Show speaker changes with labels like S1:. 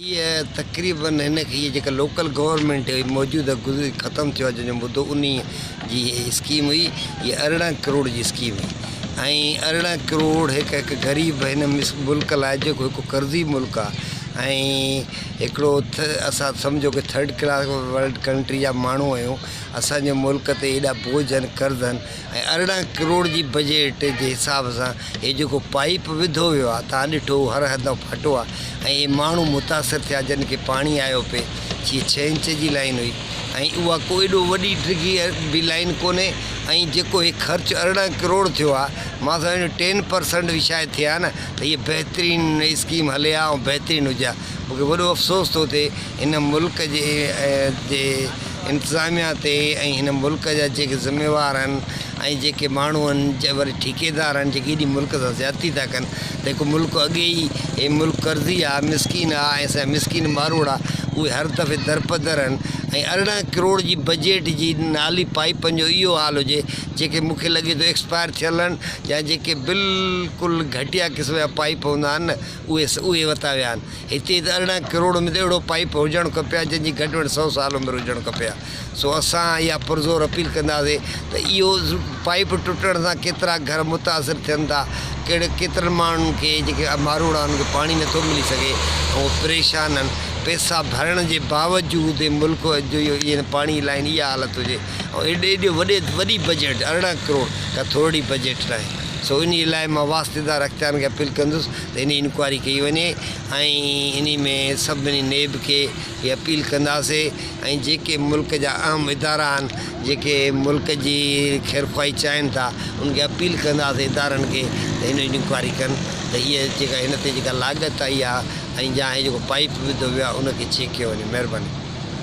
S1: هيء تقريبن هن کي هيء جيڪا لوڪل گورنمينٽ هئي موجوده گذري ختم ٿيو آهي جنهن جو مدو انهيء جي اسڪيم هئي هيء 18 ڪروڙ جي اسڪيم هئي ۽ 18 ڪروڙ هڪ هڪ غريب هن ملڪ لاء جيڪو هڪ قرضي ملڪ آهي ۽ هڪڙو اسان سمجهو ڪي ٿرڊ ڪلاس ورلڊ ڪنٽري جا ماڻهو آهيون اسان جي ملڪ تي ايڏا بوجھ آهن قرض آهن ۽ 18 ڪروڙ جي بجيٽ جي حساب سان هي جيڪو پائيپ وڌو ويو آهي تان ڏٺو هو هر هنڌان ڦاٽو آهي ۽ اهي ماڻهو متاثر ٿيا جن کي پاڻي آيو پئي جيئن ڇهه انچ جي لائين هئي ۽ اها ڪو ايڏو وڏي ڊگهي به لائين ڪونهي ۽ جيڪو هي خرچ 18 ڪروڙ ٿيو آهي مان سمجهان ٿو ٽين پرسنٽ به شايد ٿئي ها نه ته هيء بهترين اسڪيم هلي ها ۽ بهترين هجي ها مون کي وڏو افسوس ٿو ٿئي هن ملڪ جي جي انتظاميا تي ۽ هن ملڪ جا جيڪي ذميوار آهن ۽ جيڪي ماڻهو آهن جي وري ٺيڪيدار آهن جيڪي ايڏي ملڪ سان زيادتي ٿا ڪن ته هڪ ملڪ اڳي ئي هي ملڪ قرضي آهي مسڪين آهي ۽ اسان جا مسڪين ماروئڙا اهي هر دفعي درپدر آهن ۽ 18 ڪروڙ جي بجيٽ جي نالي پائيپن جو اهو حال هجي جيڪي مون کي لڳي ٿو ايڪسپائر ٿيل آهن يا جيڪي بلڪل گهٽيا قسم جا پائيپ هوندا آهن نه اهي اهي وتا ويا آهن هتي ته 18 ڪروڙ ۾ ته اهڙو پائيپ هجڻ کپي ها جنهن جي گهٽ ۾ گهٽ سئو سال عمر هجڻ کپي ها. سو اسان اها پرزور اپيل ڪنداسين ته اهو پائيپ ٽٽڻ سان ڪيترا گهر متاثر ٿين ٿا، ڪهڙي ڪيترن ماڻهن کي جيڪي ماروئڙا آهن انهن کي پاڻي نٿو ملي سگهي ۽ اهي پريشان آهن. پئسا ڀرڻ جي باوجود ملڪ جو اهو ايئن پاڻي لائين اها حالت هجي ۽ ايڏي ايڏي وڏي وڏي بجيٽ 18 ڪروڙ ڪا ٿورڙي بجيٽ ناهي. سو انهي لاء مان واسطيدار اختيارن کي اپيل ڪندس ته انهي انڪوائري ڪئي وڃي ۽ انهي ۾ سڀني نيب کي به اپيل ڪنداسي ۽ جيڪي ملڪ جا اهم ادارا آهن جيڪي ملڪ جي خيرخواهي چاهين ٿا انهن کي اپيل ڪنداسي ادارن کي ته انهي انڪوائري ڪن ته هيء جيڪا هن تي جيڪا لاڳت آئي آهي ۽ جا هي جيڪو پائيپ وڌو ويو آهي ان کي چيڪ ڪيو وڃي مهرباني.